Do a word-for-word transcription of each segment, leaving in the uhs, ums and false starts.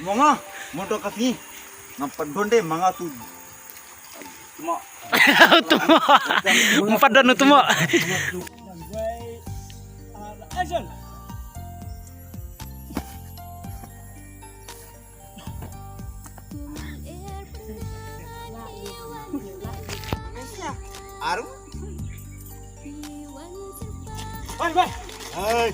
Mo nga, mo to ka sngi. Ngam pat don de ma nga tu. Mo. Utu mo. Ngam pat don utu mo. Aru. Hai, hai. Hai.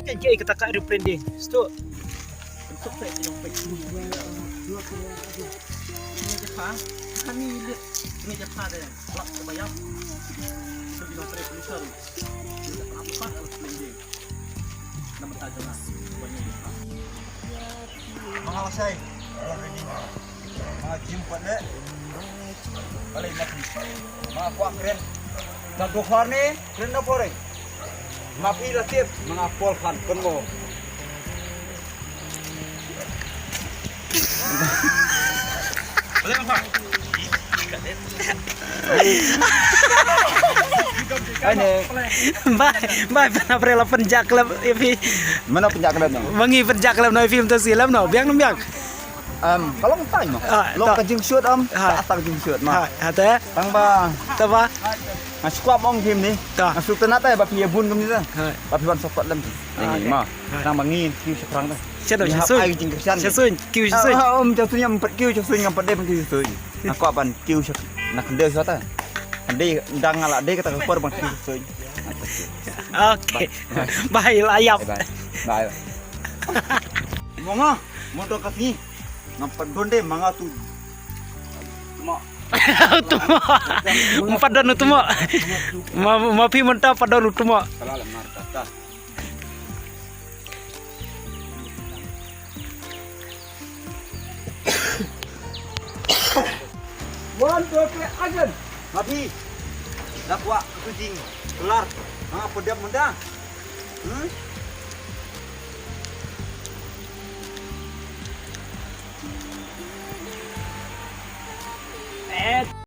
Kan ke kata ka aeroplane ding. Sto. Untuk saya yang baik. Ini je pa. Kami lihat ini je pa deh. Lap kebayang. Itu di masa revolusi. Ini tak apa aeroplane ding. Mga lasai, mga jim pat le. Balei ma phi? Ma kwah kren. Na dohar ne, kren na pore. Ma phi la tip, mga pol khan, kon mo. Ai ne. Bai, bai, pynjah khlem ïa phi. Mano pynjah khlem no? Ma ngi pynjah khlem no ïa phi, mynta shi khlem no. Biang no biang. Em, ka long tai mo. Ah, long ta- ka jingshoot em. Ha. Ta, ta ka jingshoot mo. Ha, ha te. Tang ba. Ta ba. Nga skwap ong phim ni. Ta. Nga shu tynat ai ba phi ïa bun kum ni ta. Ha. Ba phi wan support lem. Ah, ni okay. Ma. Ha. Tang ba ngi kiew shaphrang ta. Sha suiñ. Ai jingkyrshan. Sha suiñ, kiew sha suiñ. Ah, ah, um, sha suiñ, ngam pat kiew sha suiñ, ngam pat dei ban kiew sha suiñ. Nga kwah ban kiew sha, na khyndew sha ta. Khyndew dang nga la dei kata ka por ban kiew sha suiñ. Okay. Bye, la ïap. Bye. Bye. Mo nga, mo to ka sngi. Ngam pat don de ma nga tu. Mo. Utu mo. Ngam pat don utu mo. Ma, ma phi mynta pat don utu mo. Kala la mar ta. One, two, three, action. Ma phi. Da kwah ka jingklar. Ha, pdem mynta. Hmm?